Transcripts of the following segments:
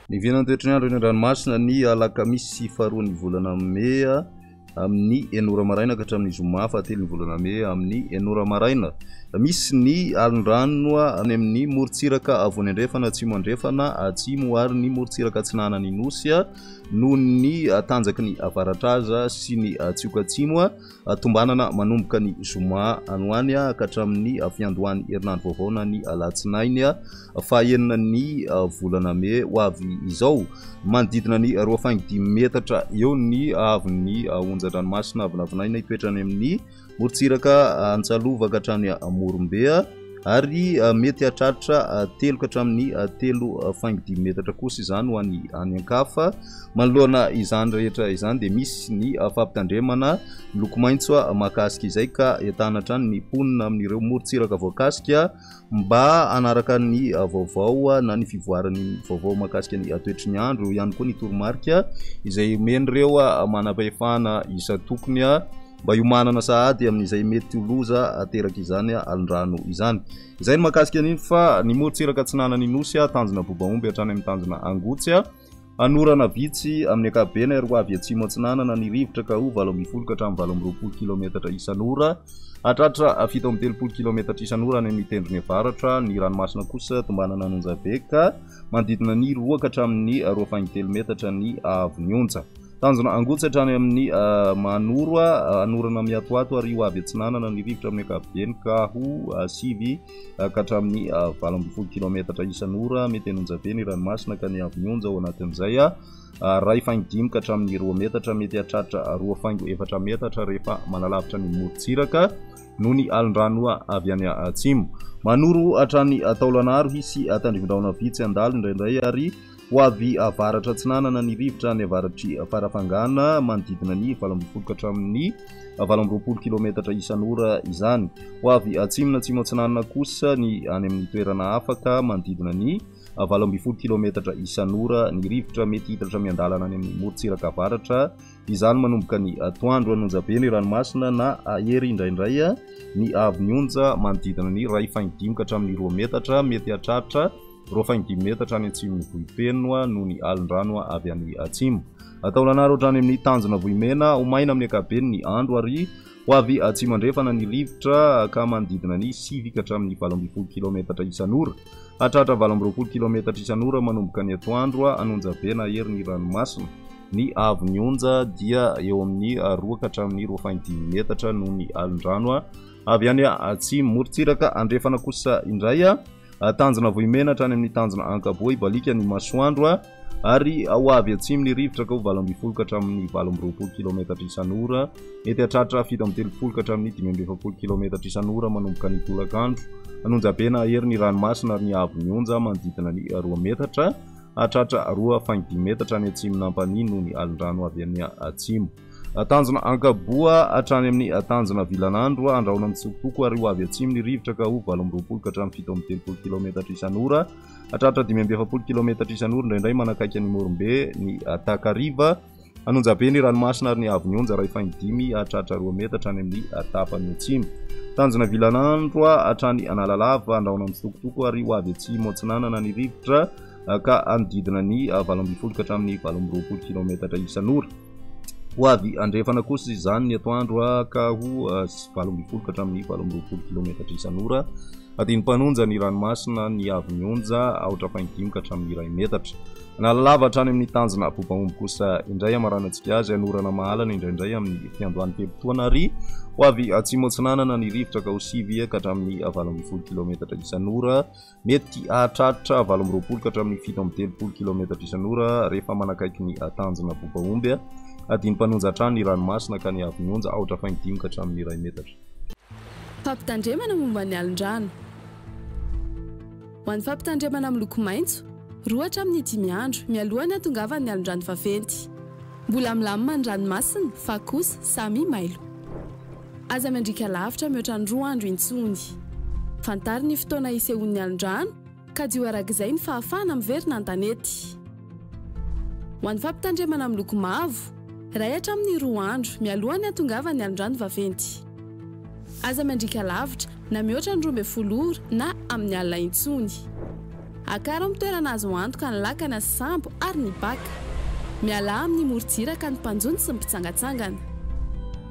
Ny vinan'ny toetry ny andro eny an-dranomasina ny alakamisy faharoan'ny volana mey amin'ny enina ora maraina ka hatramin'ny zoma fahatelon'ny volana mey amin'ny enina ora maraina. Misy ny alin-drano any amin'ny morontsiraka afovoany andrefana, atsimo andrefana, atsimo ary ny morontsiraka atsinanan'ny Nosy noho ny tanjaky ny avaratraza sy ny tsioka atsimo. Tombanana manomboka ny zoma any ho any ka hatramin'ny fiandohan'ny herinandro vaovao na ny alatsinainy fahenina ny volana mey ho avy izao. Manodidina ny roa faingo dimy metatra eo ny haavon'ny onjan-dranomasina vinavinaina hitoetra any amin'ny morontsiraka Antsalova ka hatrany Morombe ary mety hahatratra telo ka hatramin'ny telo faingo dimy metatra kosa izany ho any any an-kafa. Manoloana izany rehetra izany dia misy ny fampitandremana miloko maitso mahakasika izay ka entanina hatrany ny mponina amin'ireo morontsiraka voakasika mba hanaraka ny vaovao na ny fivoaran'ny vaovao mahakasika ny toetry ny andro, eo ihany koa ny toromarika izay omen'ireo manam-pahefana isan-tokony mba hiomanana sahady amin'izay mety ho loza aterak'izany alin-drano izany. Izay ny mahakasika an'iny fa ny morontsiraka atsinanan'ny Nosy, tanjona Bobaomby hatrany amin'ny tanjona Angotsy. Hanorana vitsy amin'ny ankapobeny ary ho avy atsimo atsinanana ny rivotra ka ho 18 ka hatramin'ny 28 kilaometatra isan'ora. Hahatratra 37 kilaometatra isan'ora any amin'ny tendrony avaratra. Ny ranomasina kosa tombanana an'Onjabe ka manodidina ny roa ka hatramin'ny roa faingo telo metatra ny haavon'ny onja. Tanjona Angotsy hatrany amin'ny Manoro, hanorana miatoato ary ho avy atsinanana ny rivotra amin'ny ankapobeny ka ho sivy ka hatramin'ny 18 kilaometatra isan'ora. Mety hanonja be ny ranomasina ka ny haavon'ny onja ao anatin'izay iray faingo dimy ka hatramin'ny roa metatra, mety hahatratra roa faingo efatra metatra rehefa manalavitra ny morontsiraka noho ny alin-drano avy any atsimo. Manoro hatrany Taolagnaro hisy tandrifin-drahona vitsy handalo indraindray ary Ho avy avaratra atsinanana ny rivotra any avaratr'i Farafangana, manodidina ny 18 ka hatramin'ny 28 kilometatra isan'ora izany. Ho avy atsimo na atsimo atsinanana kosa ny any amin'ny toerana hafa ka manodidina ny 18 kilometatra isan'ora ny rivotra. Mety hitatra miandalana any amin'ny morontsiraka avaratra izany manomboka ny atoandro. An'Onjabe ny ranomasina na hahery indraindray ny haavon'ny onja manodidina ny iray faingo dimy ka hatramin'ny roa metatra. Mety hahatratra Roa faingo dimy metatra any atsimon'i Vohipeno noho ny alin-drano avy any atsimo. Taolanaro hatrany amin'ny tanjona Vohimena, ho maina amin'ny ankapobeny ny andro ary ho avy atsimo andrefana ny rivotra ka manodidina ny sivy ka hatramin'ny 18 kilaometatra isan'ora. Hahatratra 28 kilaometatra isan'ora manomboka ny atoandro an'Onjabe na hery ny ranomasina. Ny haavon'ny onja dia eo amin'ny roa ka hatramin'ny roa faingo dimy metatra noho ny alin-drano avy any atsimo. Morontsiraka andrefana kosa indray. Tanjona Vohimena hatrany amin'ny tanjona Ankaboa hibaliaka ny masoandro ary ho avy atsimo ny rivotra ka ho 18 ka hatramin'ny 28 kilaometatra isan'ora. Mety hahatratra 37 ka hatramin'ny 45 kilaometatra isan'ora manomboka ny tolakandro. An'Onjabe na hery ny ranomasina ary ny haavon'ny onja manodidina ny roa metatra. Hahatratra roa faingo dimy metatra any atsimon'Ampanihy noho ny alin-drano avy any atsimo. Tanjona Ankaboa hatrany amin'ny tanjona Vilanandro, andrahona mitsokotoko ary ho avy atsimo ny rivotra ka ho 28 ka hatramin'ny 37 kilaometatra isan'ora, hatratra 45 kilaometatra isan'ora indraindray manakaiky an'i Morombe ny takariva. An'Onjabe ny ranomasina ary ny haavon'ny onja iray faingo dimy hatratra roa metatra any amin'ny tapany atsimo. Tanjona Vilanandro hatrany Analalava, andrahona mitsokotoko ary ho avy atsimo atsinanana ny rivotra ka hanodidina ny 18 ka hatramin'ny 28 kilaometatra isan'ora. Ho avy andrefana kosa izany ny atoandro ka ho 18 ka hatramin'ny 28 kilometatra isan'ora. Adin'ny mpanonja ny ranomasina ny haavon'ny onja aotra faingo dimy ka hatramin'ny iray metatra. Analalava hatrany amin'ny tanjona Abobahomby kosa indray hamaranantsika azy hanorana mahalana indraindray amin'ny fiandohan'ny fe-potoana ary ho avy atsimo atsinanana ny rivotra ka ho sivy ka hatramin'ny 18 kilometatra isan'ora. Mety hahatratra 28 ka hatramin'ny 37 kilaometatra isan'ora rehefa manakaiky ny tanjona Bobaomby. Adin'ny mpanonja hatrany ny ranomasina ka ny haavon'ny onja aotra faingo dimy ka hatramin'ny iray metatra. Fampitandremana momba ny alin-drano. Ho an'ny fampitandremana miloko maitso, roa hatramin'ny dimy andro mialoha ny hatongavan'ny alin-drano vaventy. Mbola milamina ny ranomasina fa kosa samy mailo. Aza miandriaka lavitra mihoatra ny roa andro intsony. Fantaro ny fotoana hisehoan'ny alon-drano, kajio arak'izay ny fahafahana miverina an-tanety. Ho an'ny fampitandremana miloko mavo, iray hatramin'ny roa andro mialoha ny hatongavan'ny alon-drano vaventy. Aza miandriaka lavitra na mihoatra ny 12 ora na amin'ny alina intsony. Akaro amin'ny toerana azo antoka ny lakana sy sambo ary ny baka. Mialà amin'ny morontsiraka ny mpanjono sy ny mpitsangatsangana.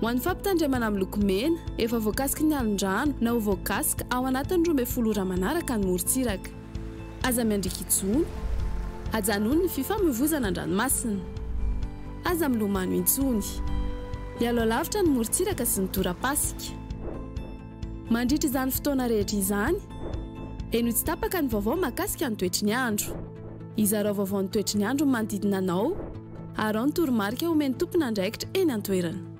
Ho an'ny fampitandremana miloko mena, efa voakasiky ny alon-drano na ho voakasika ao anatin'ny 12 ora manaraka ny morontsiraka. Aza miandriaka intsony. Ajanony ny fifamoivozana an-dranomasina. Aza milomano intsony. Ialao lavitra ny morontsiraka sy ny torapasika. Mandritra izany fotoana rehetra izany, henoy tsy tapaka ny vaovao mahakasika ny toetry ny andro. Izarao vaovao ny toetry ny andro ny manodidina anao, araho ny toromarika omen'ny tompon'andraikitra eny an-toerana.